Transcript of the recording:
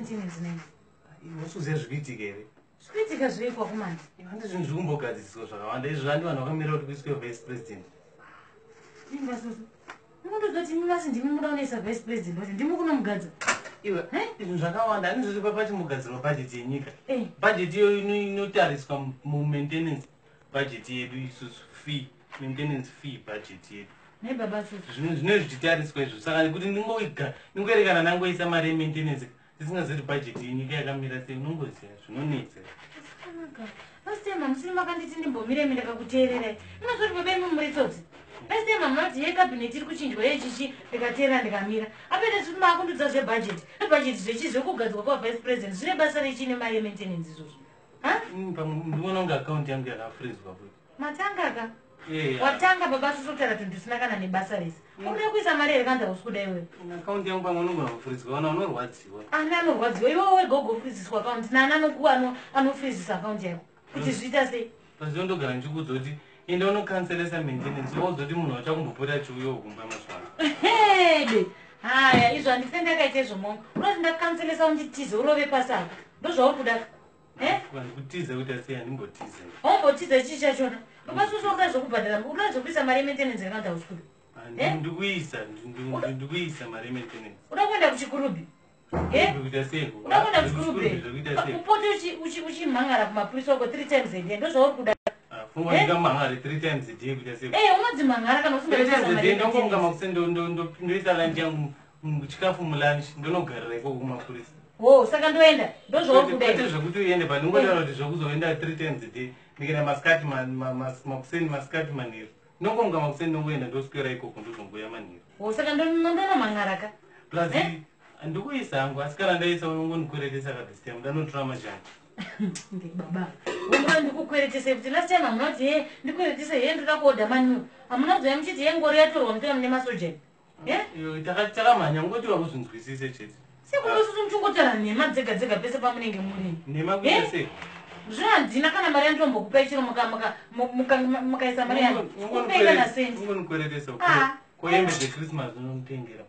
yemaintenance nei? Usuziva zvikuitika here? Zvikuitika zveikwa kumana. Handi zvinhu zviri kumbogadziswa zvakawanda izvo, handi vanhu vakamira kuti kuiswe vice president. Imba susu, munondozoti imi vasi ndimi muda unoisa vice president wacho, ndimi kunomugadza. Iwe, zvinhu zvakawanda handi zviri pachimbogadzirwa bhajeti yenyika. Bhajeti iyoyo inotariswa mumaintenance budget yedu isusu, fee, maintenance fee budget yedu. Nei baba susu? Zvinenge zvichitariswa izvo, saka kuti ndingoerekana nangoisa mari yemaintenance tisingazivi kuti bhajeti yenyika yakamira sei, unongoziva zvinonetsa. Akanaka. Last time hamusiri makanditi ndimbomire imi, ndikakuteererai. Munozoti baba imi muri tsotsi. Last time hamunoti ye cabinet iri kuchinjwa yechichi, ndikateerera ndikamira. Apete zviti maakundudza zvebudget. Zvebudget zvechi zvekugadzwa kwavice president zvine basa rechi nemari yemaintenance izvozvo? Ha? Pamwe ndinoona kunge akaunti yangu yakafrizwa futi. Matanga ka? Watanga baba susu kutaura tunhu tusina kana nebasa rese. Ukuda kuisa mari here kanzi hausi kuda iwewe? Akaunti yangu pamwe unogona kufrizwa, kana unorwadziwa. Ani anorwadziwa? Iwewe wega ugofriziswa akaunti, nani anofrizisa akaunti yako kuti zviita sei? Pazivo ndogara ndichikuudza kuti enda unokanselesa maintenance, wozoti munhu wachakumbopota achiuyawo kumba mazuva ano. Hede haya, izvo handife ndakaita izvo mongo. Unoti ndakanselesa unditize urove pasi ako, ndozvauri kuda? Kutiza kuti asi handimbotize. Haumbotiza chii chachona baba susu? Urikuda zvekubhadhara, urikuda zvekuisa mari yemaintenance yakanzi hausi kuda. Ndikuisa mari yemaintenance. Uda kuenda kuChikurubi? Kuita sei? Uda kuenda kuChikurubi? Zvekuita sei? Upote uchimhangara kumapurisa uko three times a day, ndozvauri kuda? Fungwa ndikamhangare three times a day kuita sei? Unodzimhangara kana Three times a day, ndongomuka usingaisa. Makuseni ndoisa lunch yangu, chikafu mulunch, ndonogarira ikoko kumapurisa. Ho, saka ndoenda, ndozvauri kuda? Kwete zvekuti uende, but ndingotaura kuti zvekuzoenda three times a day, ndikaenda masikati, makuseni, masikati, manheru, ndongomuka makuseni, ndongoenda, ndoswera ikoko, ndozongoya manheru. Ho, saka ndonomhangara ka? Plus ndikuisa hangu, asi kana ndaisa unongondikweretesa ka this time, ndanotora majani. Baba, unga ndikukweretese kuti last time hamuna kuti he ndikweretese, he ndoda kuodha manure, hamuna kuzoya muchiti he ngoro yatorwa mutora mune masojani? Takamhanya, ngoti wakuzvinzwisise chete. Sekunosusu muchingotaura nhema dzega dzega pese pamunenge muri. Nhema kuita sei? Zvino handina kana mari yanditombokupai, chero mukaisa mari yangu kupei kana sendi. Ungonikweretesa Ah. koyembe dzechristmas unonitengera.